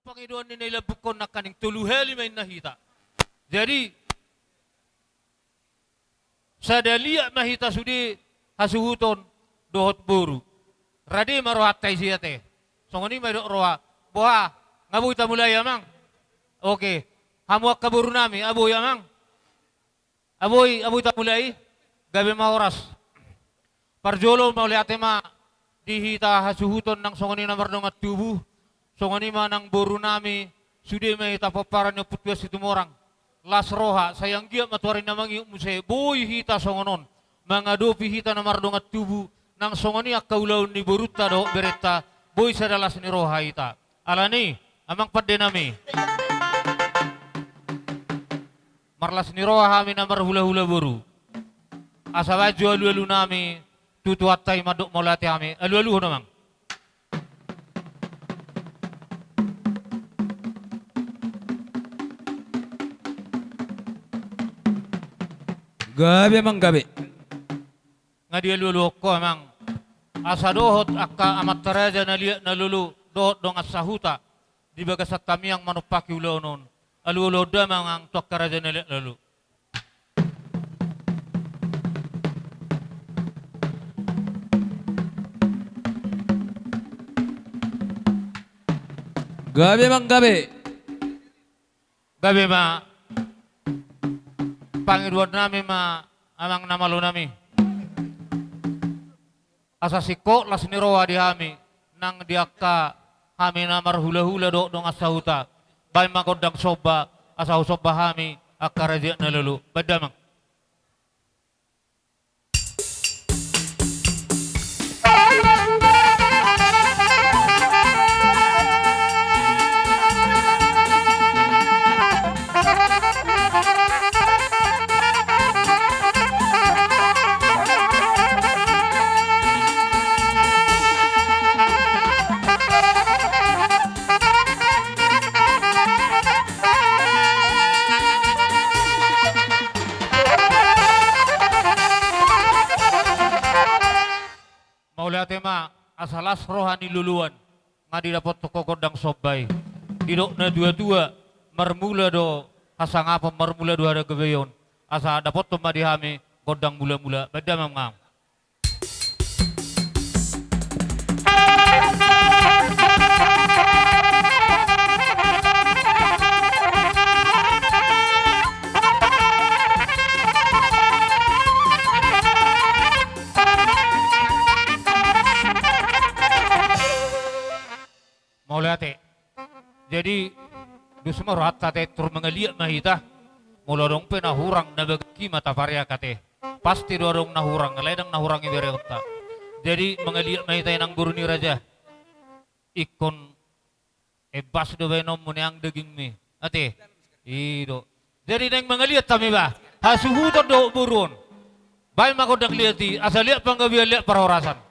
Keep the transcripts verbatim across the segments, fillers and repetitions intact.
pangidoan ni na i lambukkon nangkaning tolu hali ma inna hita. Jadi, sada liat ma hita sude hasuhuton dohot boru. Rade ma rohanta disi ate. Songon i ma didok roha. Boha, nga boi tamulai amang? Oke. Hamu angka boru nami, nga boi amang? Nga boi, nga boi tamulai? Gabe ma horas. Parjolo mauliate ma di hita hasuhuton nang songon i na mardongan tubu, songon i ma nang boru nami, sude ma hita pomparan ni Ompu Tuan Situmorang. Las roha, sai anggiat ma tu ari na mangihut muse, boi hita songon on, mangadopi hita na mardongan tubu, nang songon i angka ulaon ni borunta dohot berenta, boi sada las ni roha hita. Alani, amang pande nami. Marlas ni roha hami na marhulahula boru. Asa baen jo alualu nami tu Tuhanta i mandok mauliate hami. Alualuhon amang. Gabe amang gabe. Nga dialualuhon ho amang. Asa dohot angka amanta raja na liat na lolo dohot dongan sahuta di bagasan tangiang manumpahi ulaon on. Alualuhon damang tu angka raja na liat na lolo. Gabe amang gabe. Gabe ma. Pangidoan nami ma amang na malo nami. Asa singkop las ni roha di hami, nang di angka hami na marhulahula dohot dongan sahuta. Baen ma gondang somba, asa husomba hami angka raja na lolo. Baen damang. Mauliate ma, asa las roha ni loloan, nga didapothon ho gondang somba i. Didok na tuatua, marmula do hasangapon, marmula do hagabeon. Asa dapothon ma di hami gondang mulamula. Baen damang amang. Mauliate. Jadi, dos ma rohanta ate, tor mangaliat ma hita. Molo adong pe na hurang na bagak i ma tapareak ate. Pasti do adong na hurang, alai ndang na hurang ibereonta. Jadi, mangaliat ma hita inang boru ni raja. Ingkon embas do baenonmu niang dagingmi. Ate. I do. Jadi naeng mangaliat hami ba hasuhuton dohot boru on. Baen ma gondang liat i, asa liat panggabean liat parhorasan.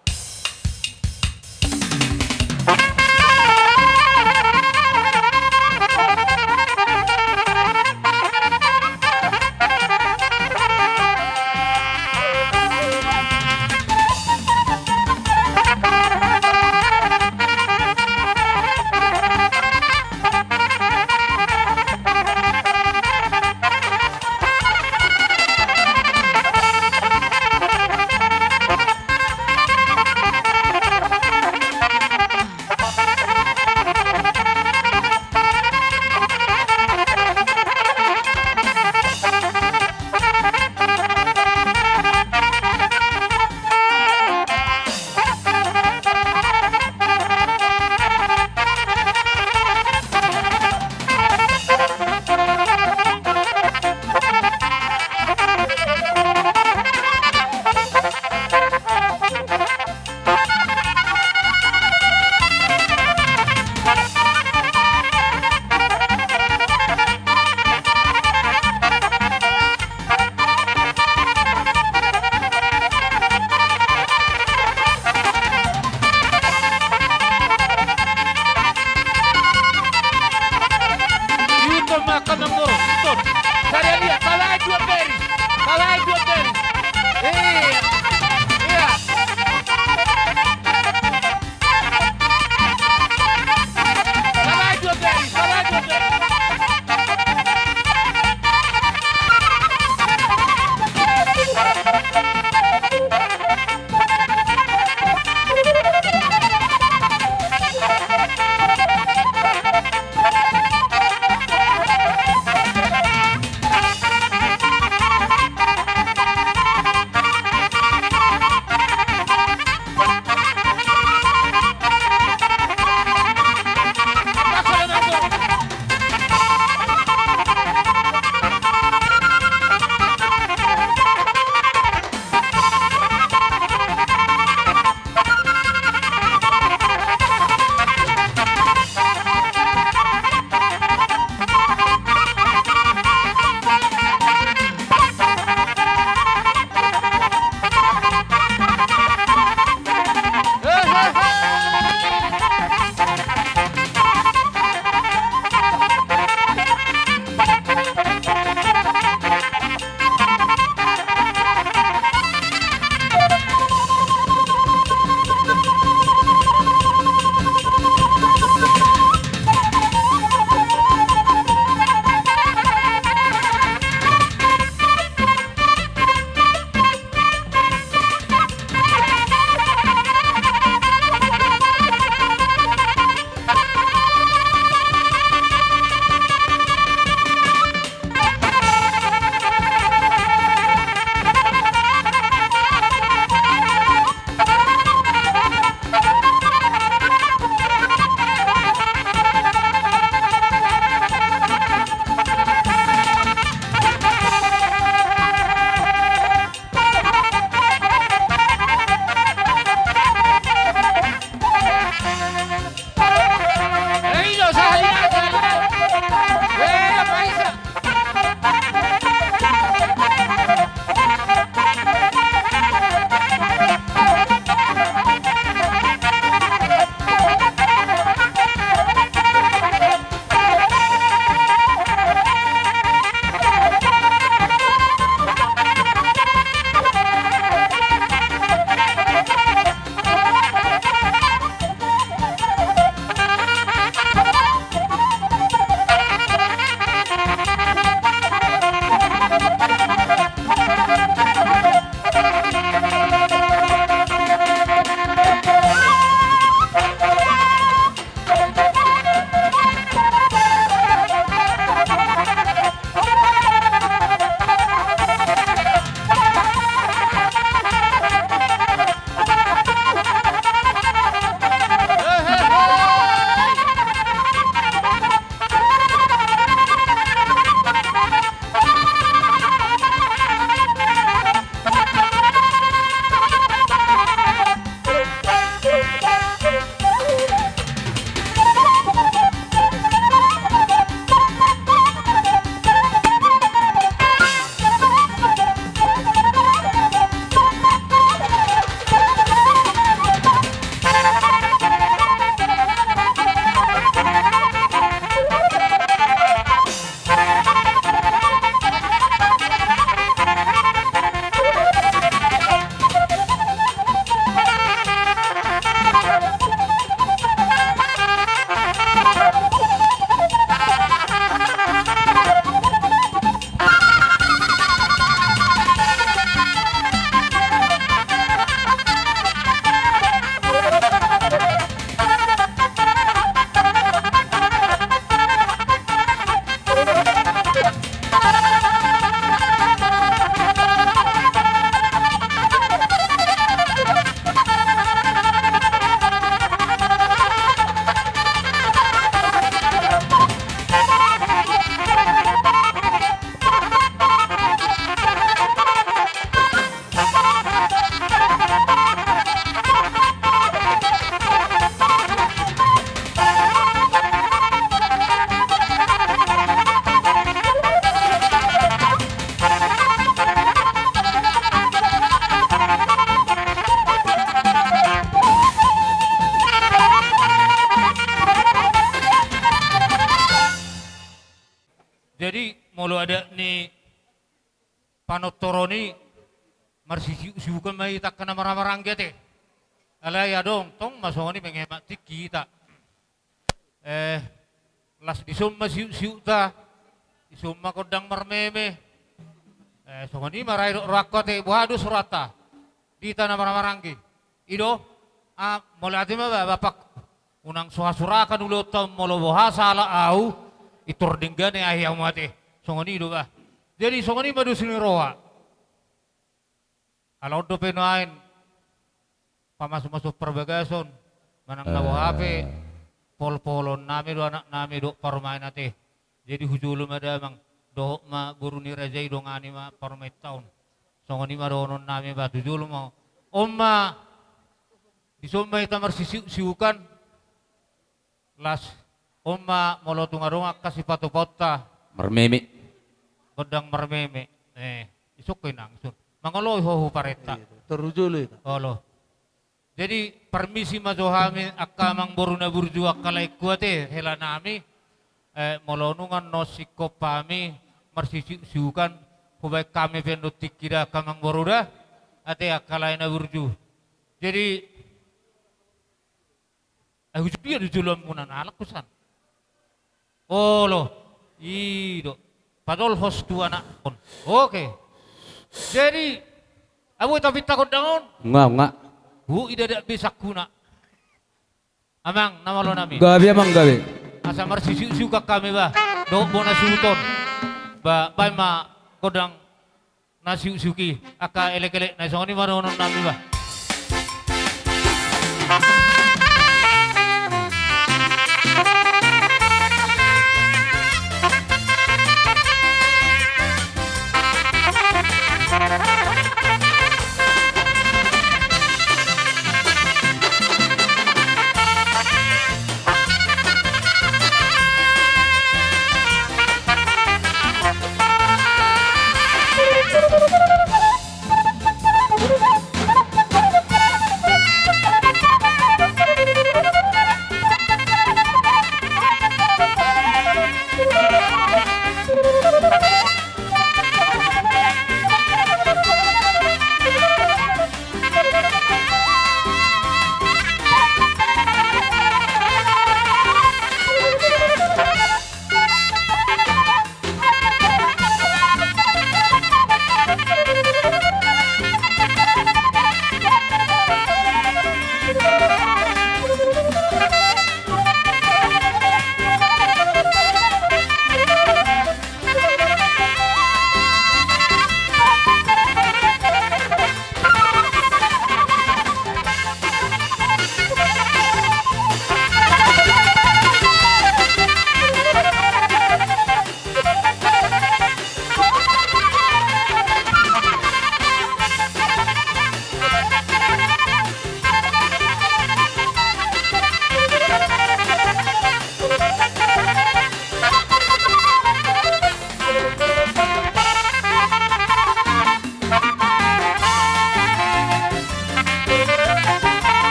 Songon i, marsisiuksiukan ma hita angka na marhahamaranggi ate. Alai adong tong ma songon i menghemat tingki hita. Eh, las dison ma siuksiukta, dison ma gondang marmeme. Eh, songon i ma ra didok rohangku ate, boha do suratta di hita na marhahamaranggi. I do, ah, mauliate ma ba, bapakku. Unang so hasurakan ulaonta on, molo boha sala ahu, pintor denggan ahu i hamu ate. Songon i do ba. Jadi songon i ma dos ni roha. Ala on dope nuaeng pamasumasuon parbagason, manang na boha pe, eh, polpolonnami do anaknami dohot parumaen ate. Jadi hu jolo ma damang, dohot ma boru ni raja i, dongani ma parumaenta on. Songon i ma dohononnami ba, tu jolo ma. On ma, dison ma hita marsisiuksiukan. Las, on ma molo tung adong angka sipatupaonta. Marmeme. Gondang marmeme. Eh, isungkun inang, isun. Mangoloi ho hu parenta. Iya, toru jolo i. Olo. Jadi, parmisi ma jo hami angka amangboru na burju, angka laengku ate, helanami. Eh, molo nunga on singkop hami marsisiuksiukan, hubaen hami pe on tingki da angka amangboru da. Ate angka lae na burju. Jadi, ai hu jolo, dia do joloanmuna na alak husan. Olo, i do. Padol hos tu anak on. Oke. Jadi, abu tapinta gondang on. Nga, nga. Hu idadak be sangkuna. Amang, na malonami. Gabe, amang, gabe. Asa marsisiuksiukan hami ba. Dohot bona suhuton. Ba, baen ma gondang na siuksiuk i, angka elekelek na i, songon i ma dohononnami ba.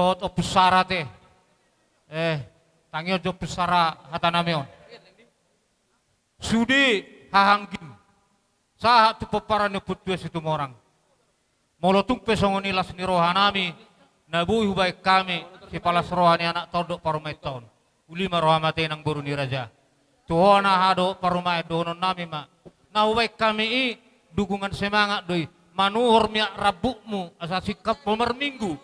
dohot Ompu Sara ate. Eh, tangihon jo Ompu Sara hatanami on. Sude hahaanggim sahat tu pomparan ni Ompu Tuan Situmorang. Molo tung pe songon i las ni rohanami na boi hubaen hami sipalas roha ni anak tondok parumaenta on, uli ma roham ate nang boru ni raja. Tu ho na aha do parumaen, dohononnami ma na hubaen hami i dukungan semangat do i, manuhor miak rambutmu asa singkat pe marminggu.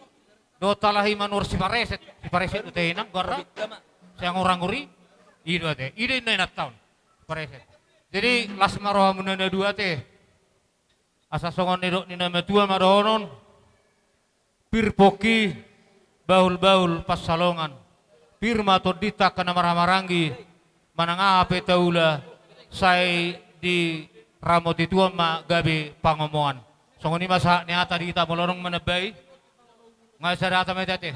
Dohot alai manuhor sipareset, sipareset do ate inang goarna. Sianggur-anggur i. I do ate, i do inna inanta on. Sipareset. Jadi las ma rohamuna na dua ate. Asa songon nidok ni na matua ma dohonon. Pir pongki, bahul-bahul pansalongan. Pir ma tondinta angka na marhahamaranggi, manang aha pe taula, sai diramoti Tuhan ma gabe pangomoan. Songon i ma sahat ni hata di hita, molo adong manambai. Nga sada hata ma ate.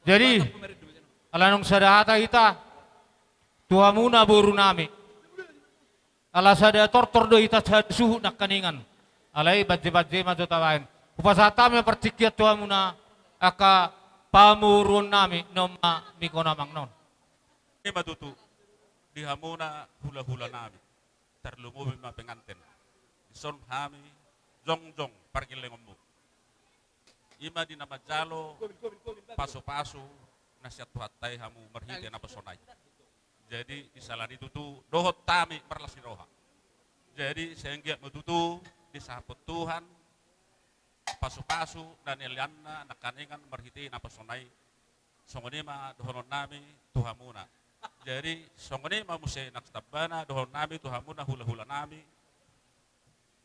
Jadi ala naung sada hata hita tu hamuna borunami. Ala sada tortor do hita sada suhut nangkaningan. Alai banje-banje ma jo tabaen. Hupasahat hami ma partingkian tu hamuna angka pamoruonnami na on ma mingkon amang non. I ma tutu di hamuna hula-hulanami. Tarlumobi ma penganten. Dison hami jongjong pargellengonmu. I ma di na manjalo pasu-pasu na sian Tuhanta i hamu marhite naposona i. Jadi di sala ni tutu dohot hami marlas ni roha. Jadi sai anggiat ma tutu disahaphon Tuhan pasu-pasu na nialeanna nangkaningan marhite naposona i. Songon i ma dohononnami tu hamuna. Jadi songon i ma muse nang sitambana dohononnami tu hamuna hula-hulanami.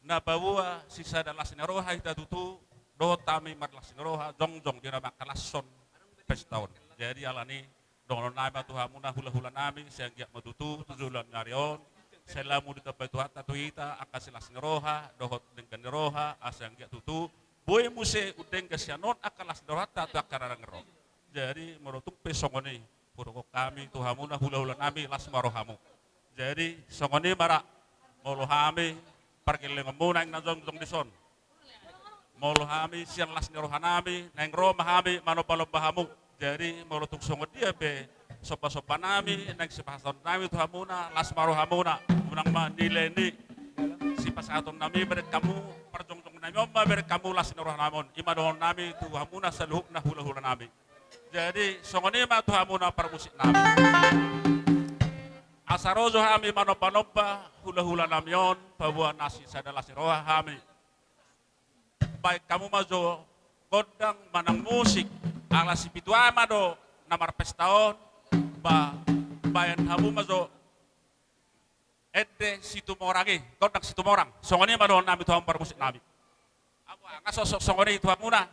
Na paboa sisada las ni roha hita tutu, dohot hami marlas ni roha jongjong di na mangkalashon pesta on. Jadi alani dohononnami ma tu hamuna hula-hulanami, sai anggiat ma tutu tu joloan ni ari on sai lam ditambai Tuhanta tu hita angka silas ni roha dohot denggan ni roha, asa anggiat tutu boi muse umdenggan sian on angka las ni rohanta tu angka na denggan ro. Jadi molo tung pe songon i hudokhon hami tu hamuna hula-hulanami, las ma rohamu. Jadi songon i ma ra, molo hami pargellengonmu naeng na jongjong dison, molo hami sian las ni rohanami naeng ro ma hami manomba-nomba hamu. Jadi molo tung songon dia pe somba-sombanami naeng sipasahatonnami tu hamuna, las ma rohamuna. Unang ma nilai ni sipasahatonnami bereng hamu, parjongjongnami on ma bereng hamu las ni rohanami on. I ma dohononnami tu hamuna saluhutna hula-hulanami. Jadi songon i ma tu hamuna parmusiknami. Asa ro jo hami manomba-nomba hula-hulanami on, paboa na sisada las ni roha hami. Baen hamu ma jo gondang manang musik, ala sipitu ama do na marpesta on. Ba, baen hamu ma jo ende Situmorang i, gondang Situmorang. Songon i ma dohononnami tu hamu parmusiknami. Apo nga sosok songon i tu hamuna.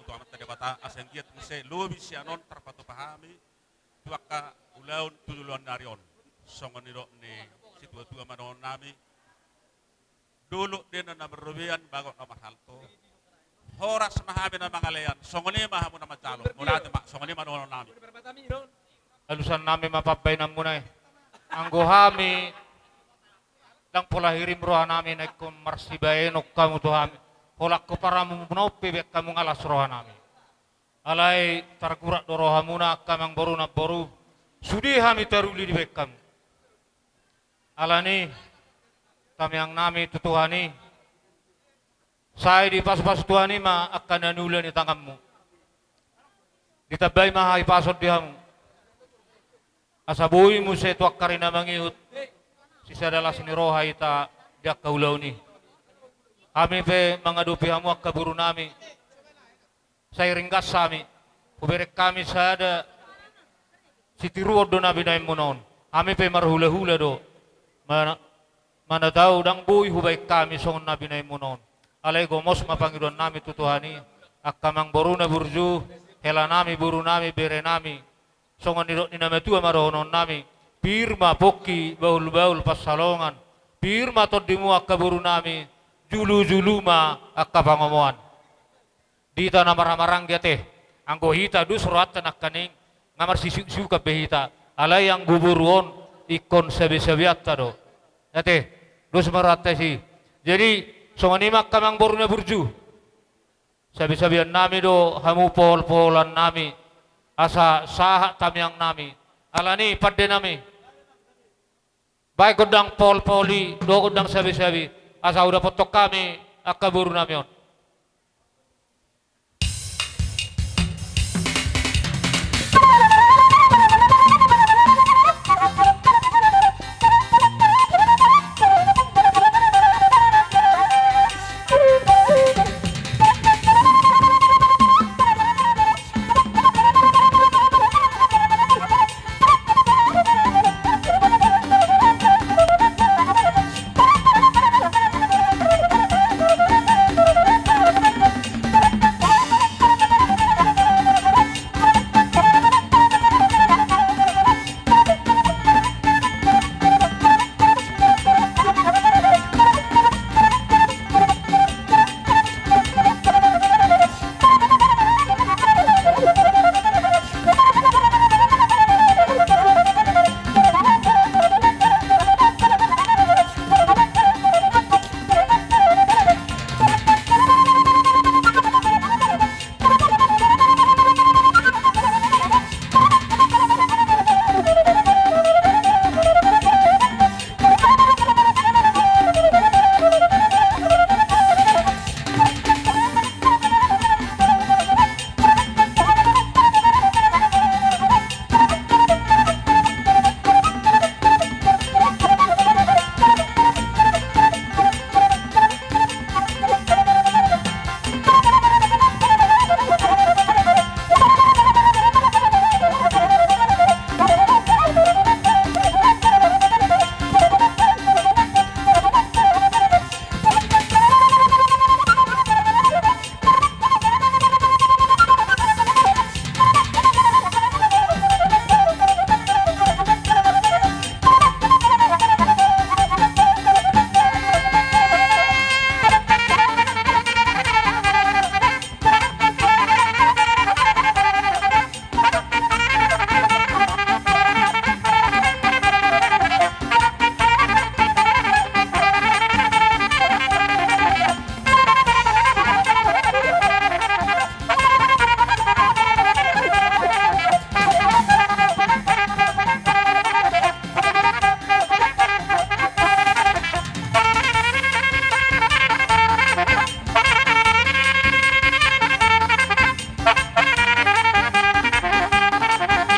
tu Amanta Debata, asa anggiat muse lobi sian on tarpatupa hami tu angka ulaon tu joloan ni ari on. Songon nidok ni situatua ma dohonon nami: Dolok do na marrobean, bagot na marhalto. Horas ma hami na mangalean, songon i ma hamu na manjalo. Mauliate ma, songon i ma dohonon nami. Alusan nami ma pambahenanmuna i. Anggo hami ndang pola hirim roha nami na ingkon marsibahenon hamu tu hami. Holan hombar hamu na on pe bahen hamu las roha nami. Alai targurat do rohamuna angka amangboru namboru. Sude hami taruli dibahen hamu. Alani i, tamiang nami tu Tuhan i, sai dipasupasu Tuhan i ma angka na niula ni tanganmu. Ditambai ma hahipason di hamu, asa boi muse tu angka ari na mangihut sisada las ni roha hita di angka ulaon i. Hami pe mangadopi hamu angka boru nami, sai ringgas hami, hubereng hami sada sitiruon do na binahenmuna on. Hami pe marhulahula do, mana, mana tau ndang boi hubahen hami songon na binahenmuna on. Alai gomos ma pangidoan nami tu Tuhan i, angka amangboru na burju, hela nami, boru nami, bere nami, songon nidok ni na matua ma dohonon nami: Pir ma pongki, bahulbahul pansalongan. Pir ma tondimu angka boru nami, julujulu ma angka pangomoan. Di hita na marhahamaranggi ate, anggo hita dos rohanta nangkaning, nga marsisiuksiukan be hita, alai anggo boru on ingkon sabesabeanta do. Ate, dos ma rohanta disi. Jadi, songon i ma angka amangboru na burju. Sabesabean nami do hamu poholpoholan nami, asa sahat tamiang nami. Alani i pande nami, bahen gondang poholpohol i dohot gondang sabesabe, asa hudapothon hami angka boru nami on.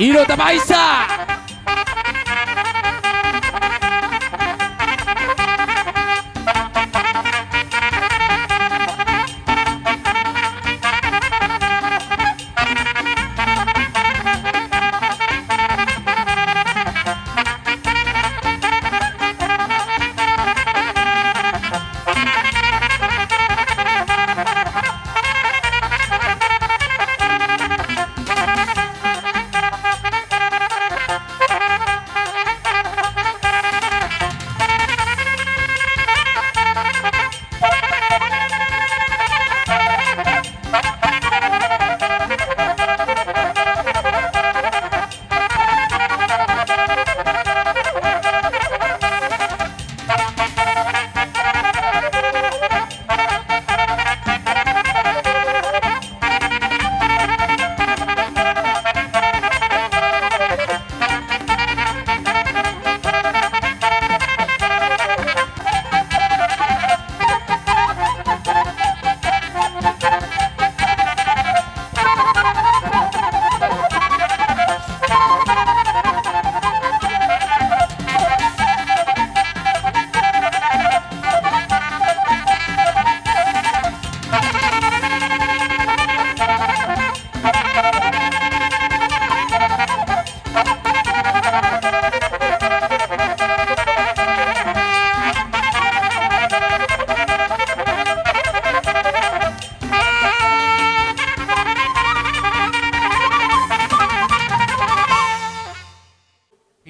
I do tapaisa.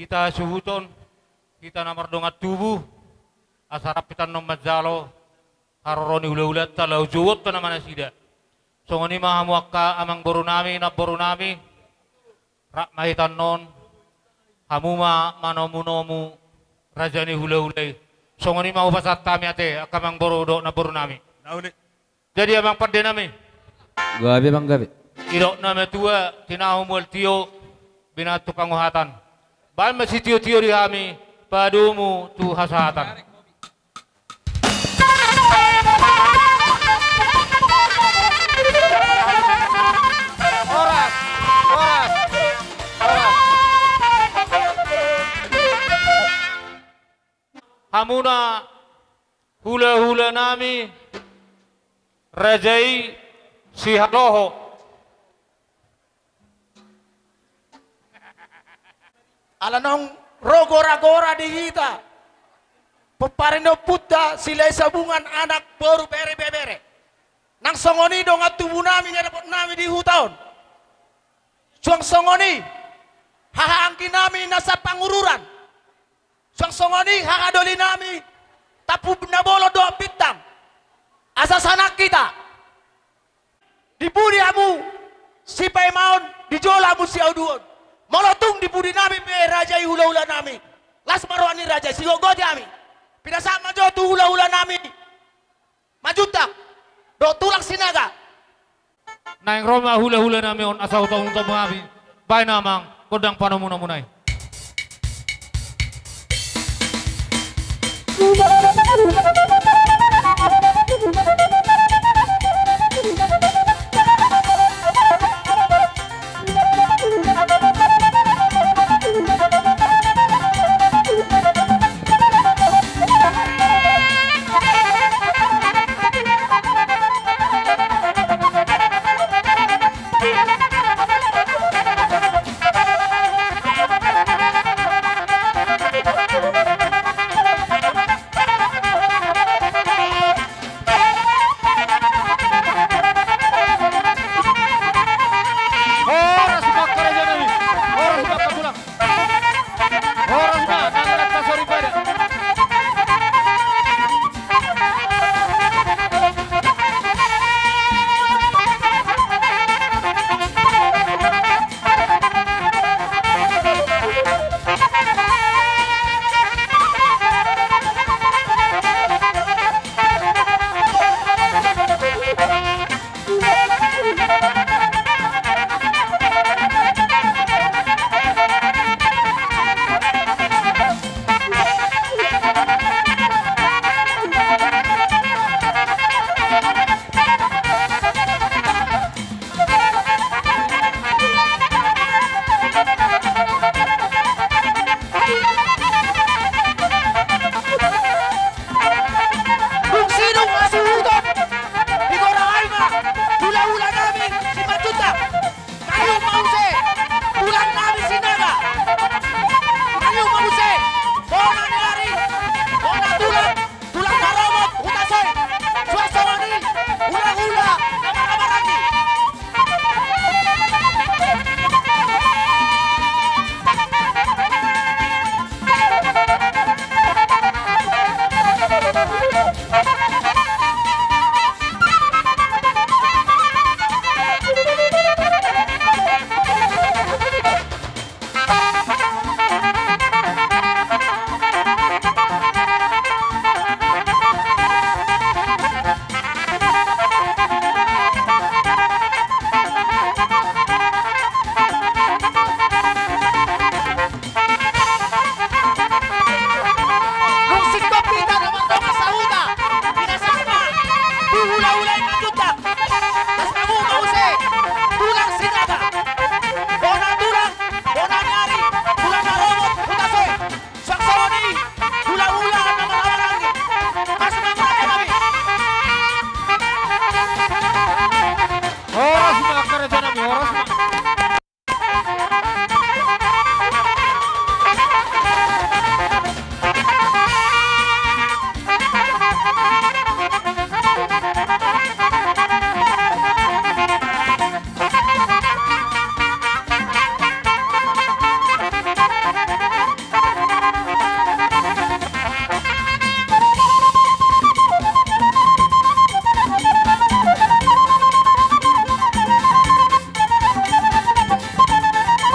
Hita suhuton, hita na mardongan tubu, asa rap hita annon manjalo haroro ni hulahulanta laho jouonta nama nasida. Songon i ma hamu angka amangboru nami, namboru nami, rap ma hita annon, hamu ma manomunomu raja ni hulahula i. Songon i ma hupasahat hami ate angka amangboru dohot namboru nami. Jadi amang pande nami. Gabe amang gabe. Didok na matua, tinahu mual tio, binatang panguhatan. Baen ma sitiotio di hami, padomu tu hasahatan. Horas, horas, horas. Hamuna hulahula nami, raja i Sihaloho. Ala naung ro goragora di hita, pomparan ni ompunta Silahisabungan, anak, boru, bere, ibebere. Nang songon i dongan tubu nami na dapot nami di huta on. Suang songon i hahaanggi nami na sapangururan. Suang songon i haha doli nami Tampubolon na bolon dohot bintang. Asa sanak hita. Di pudi hamu sipaimaon, di jolo hamu siaduon. Molo tung di pudi nami pe raja i hulahula nami, las ma roha ni raja i, sigotgoti hami. Pinasahat ma jo tu hulahula nami Manjuntak dohot tulang Sinaga. Naeng ro ma hulahula nami on asa hutaonon hamu hami. Baen amang gondang panomunomuna i.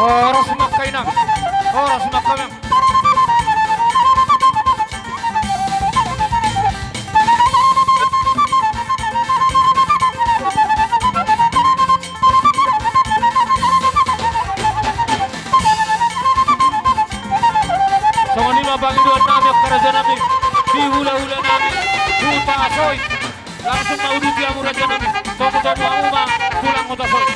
Horas ma angka inang, horas ma angka inang. Songon i ma pangidoan nami angka raja nami, di hulahula nami Hutasoit. Langsung ma uduti hamu raja nami, tomutomu hamu ma tulang Hutasoit.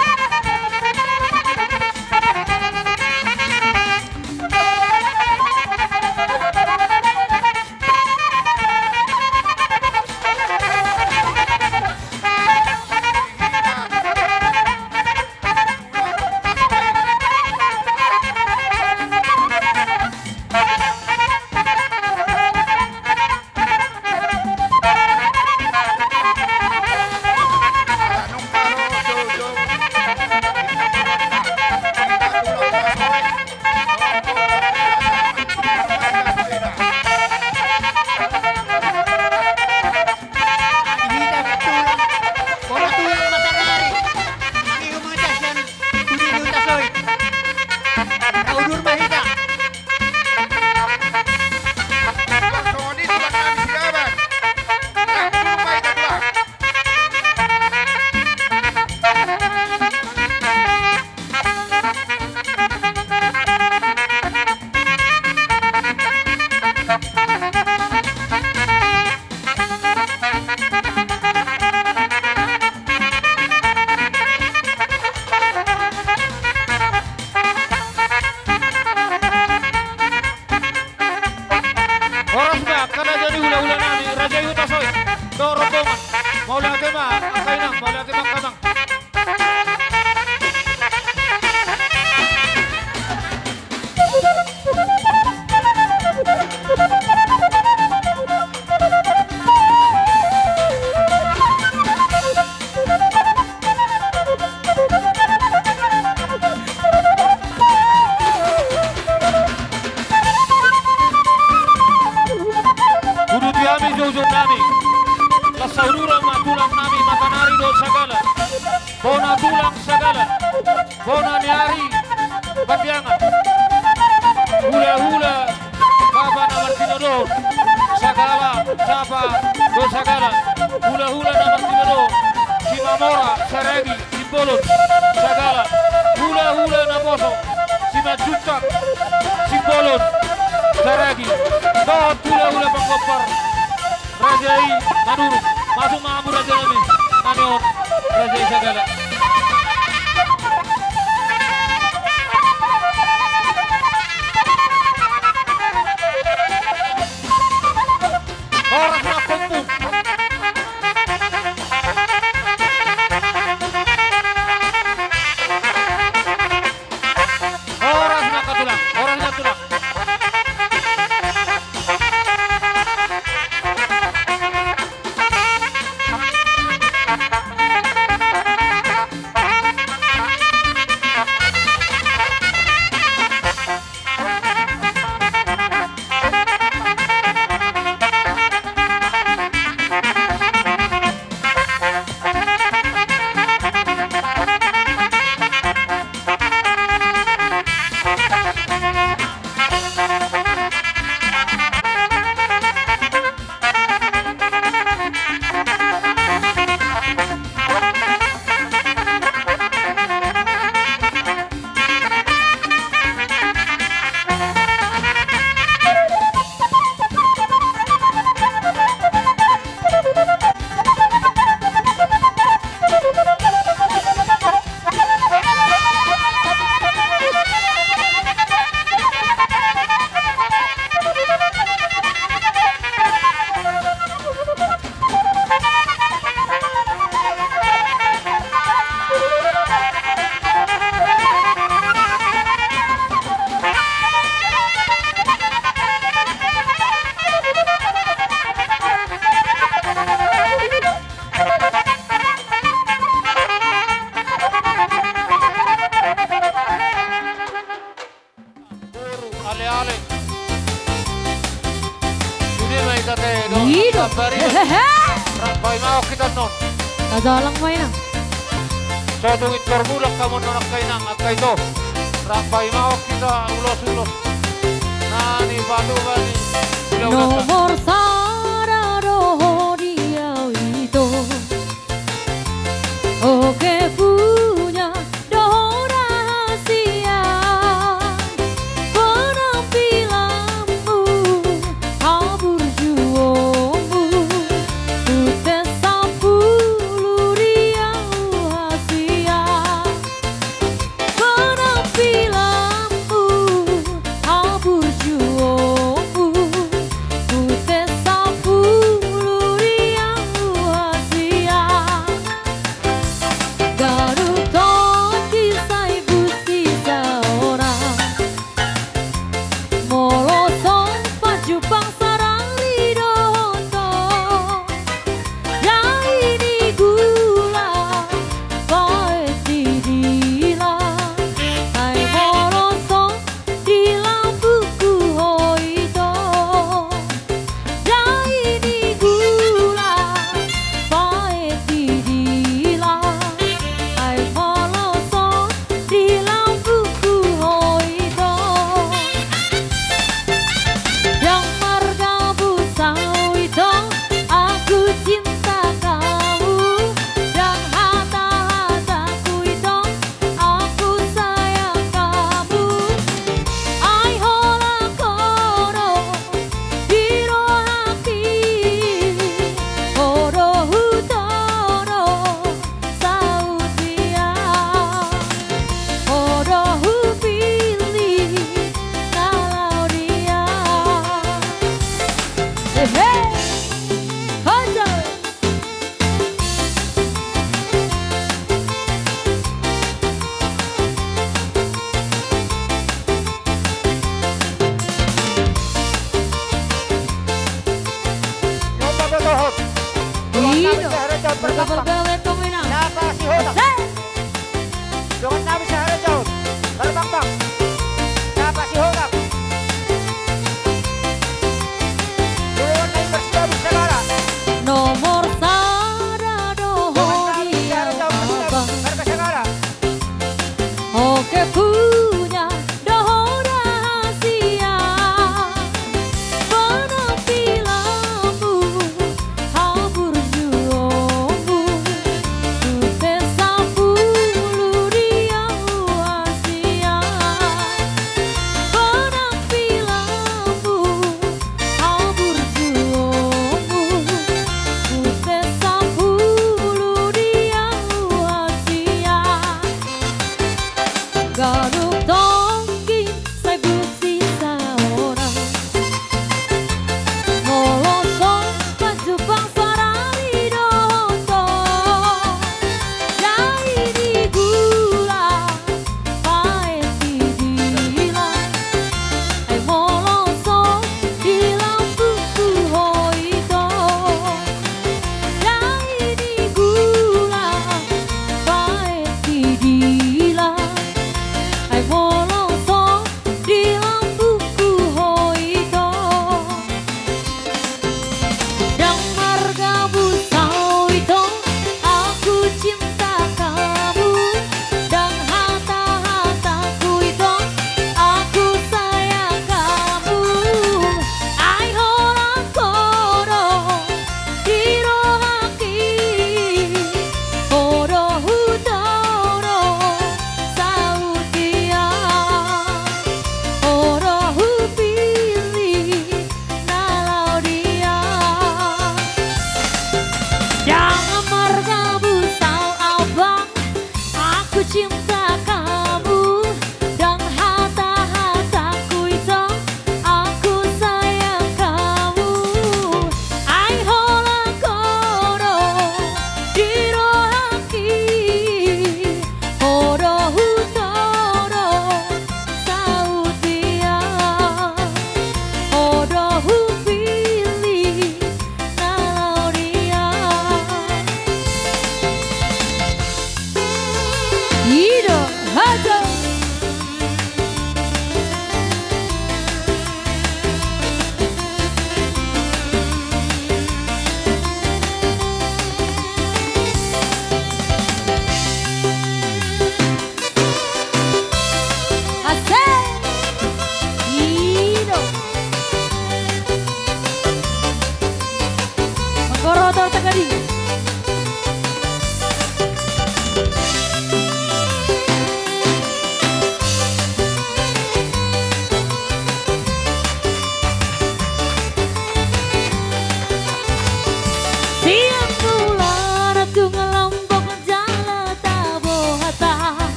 Horas ma angka raja ni hulahula nami, raja i Hutasoit dohot rombongan. Mauliate ma angka inang, mauliate ma angka amang. Uduti hami joujou nami. Las saudura ma tulang nami, Matanari dohot Sagala. Bona tulang Sagala. Bona ni ari Pandiangan. Hulahula Bapa na martinodohon, Sagala, Sapa dohot Sagala. Hulahula na martinodohon, Simamora Saragi, Simbolon Sagala. Hulahula naposo, Simanjuntak, Simbolon Saragi. Dohot hulahula panggompar Raja i Manurung. Masuk ma hamu raja nami, nami on, raja i Sagala. Horas ma hompun. Horas ma angka tulang, horas ma tulang. Boru, ale-ale. Sude ma hita te do. I do. Sabar i do. Hehehe. Rambai ma on hita annon. Tajalang ma inang. So tung intor mulak hamu annon angka inang, angka ito. Rap paima hita ulos-ulos na nipatupa ni Ula Ulanta. Nomor sada do ho di au, ito. Oke, punya do ho rahasia. Penampilanmu, haburjuonmu, tu tes sampulu di au hasian. Penampilanmu, haburjuonmu, tu tes sampulu di au hasian.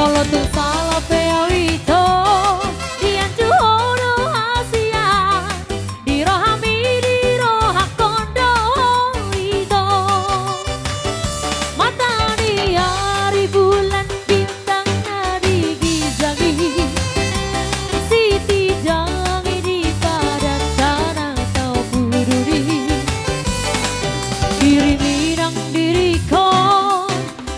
Molo tung sala pe au ito, dianju ho do hasian, di rohami, di rohangkon do ho ito. Mata ni ari, bulan, bintang na di ginjang i, sitidangi di padan tano tau pudun i. Dirimi nang diringkon,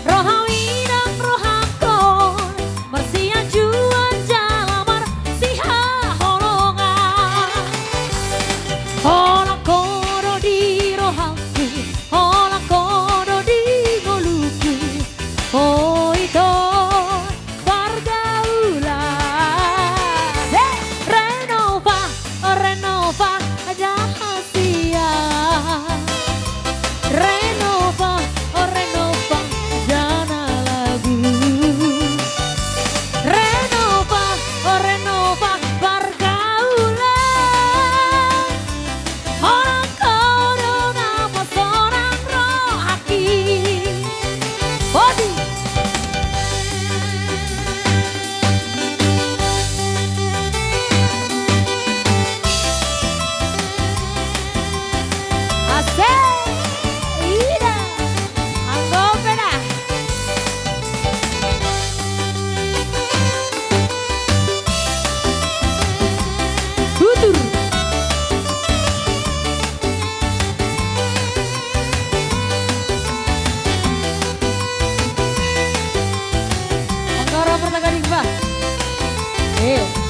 rohami nang rohangkon, marsianjuan jala marsihaholongan. Holan ho do di rohangku, holan ho do di ngolungku, ho ito pargaulan. Hei! Renova, Renova, jaha sia. Renova, Renova, jana lagu. Renova, Renova, pargaulan. Holan ho do na pasoran rohangki. Odi. Asik. Ida. Anggo pe da. Utur. Anggo ro partagading ba. Eh.